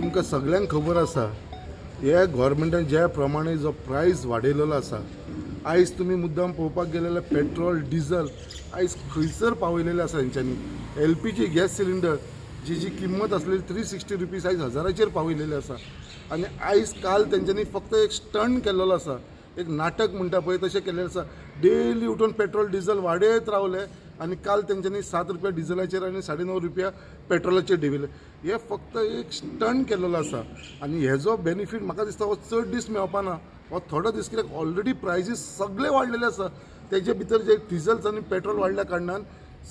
तुमकां सगळ्यांक खबर आसा, हे गव्हर्मेंटान ज्या प्रमाणे जो प्रायस वाडयलेलो आसा, आयज तुमी मुद्दाम पळोवपाक गेले जाल्यार पेट्रोल डिजल आयज खंयसर पावयलेले आसा हेंच्यांनी. एलपीजी गॅस सिलिंडर जी जी किंमत आसलेली 360 रुपीज आयज 1000चेर पावयलेले आसा. आनी आयज काल तेंच्यांनी फक्त एक स्टंट केल्लो आसा, एक नाटक म्हणटा पळय तशें केल्लें आसा. डेली उठून पेट्रोल डिजल वाडयत रावले आनी काल तेंच्यांनी 7 रुपया डिजलाचेर आनी 9.5 रुपया पेट्रोलाचेर देंवयले. हे फक्त एक स्टंट केल्लो आसा आनी हेजो बेनिफीट म्हाका दिसता हो चड दीस मेळपा ना, हो थोडो दीस, कित्याक ऑलरेडी प्रायजीस सगळे वाडलेले आसा. तेजे भितर जे डिजल्स आनी पेट्रोल वाडल्या कारणान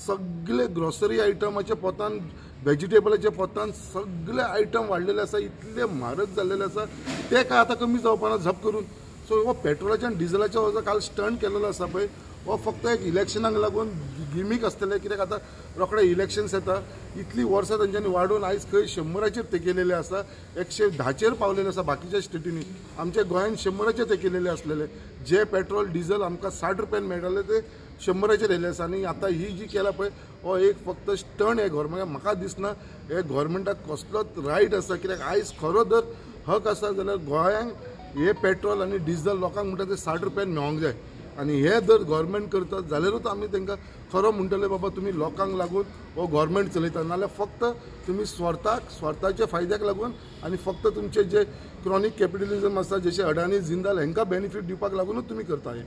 सगळे ग्रोसरी आयटमाच्या पोतान, वेजिटेबलाच्या पोतान सगळे आयटम वाडलेले आसा, इतले म्हारग जाल्लेले आसा ते काय आतां कमी जावपा ना झप करून. सो हो पेट्रोलाच्या आनी डिजलाचो हो जो काल स्टंट केलेलो आसा पळय, हो फक्त एक इलेक्शनाक लागून गिमीक आसतलें, कित्याक आतां रोखडे इलेक्शन्स येता. इतलीं वर्सां तेंच्यांनी वाडोवन आयज खंय 100चेर तेकयलेले आसा, 110चेर पावलेले आसा बाकीच्या स्टेटींनी. आमच्या गोंयान 100चेर तेकयलेले आसलेले, जे पेट्रोल डिजल आमकां 60 रुपयान मेळटाले ते 100चेर येयले आसा. आनी आतां ही जी केला पळय हो एक फक्त स्टंट हे गव्हर्मेंटाक. म्हाका दिसना हे गव्हर्मेंटाक कसलोच रायट आसा, कित्याक आयज खरो जर हक आसा जाल्यार गोंयांक हे पेट्रोल आनी डिजल लोकांक म्हणटा ते 60 रुपयान मेळोंक जाय. आनी हे जर गव्हर्मेंट करता जाल्यारूच आमी तांकां खरो म्हणटले बाबा तुमी लोकांक लागून हो गव्हर्मेंट चलयता, नाजाल्यार फक्त तुमी स्वार्थाच्या फायद्याक लागून आनी फक्त तुमचे जे क्रॉनीक कॅपिटलिझम आसा, जशे अडानी जिंदाल हांकां बेनिफीट दिवपाक लागूनच तुमी करता हें.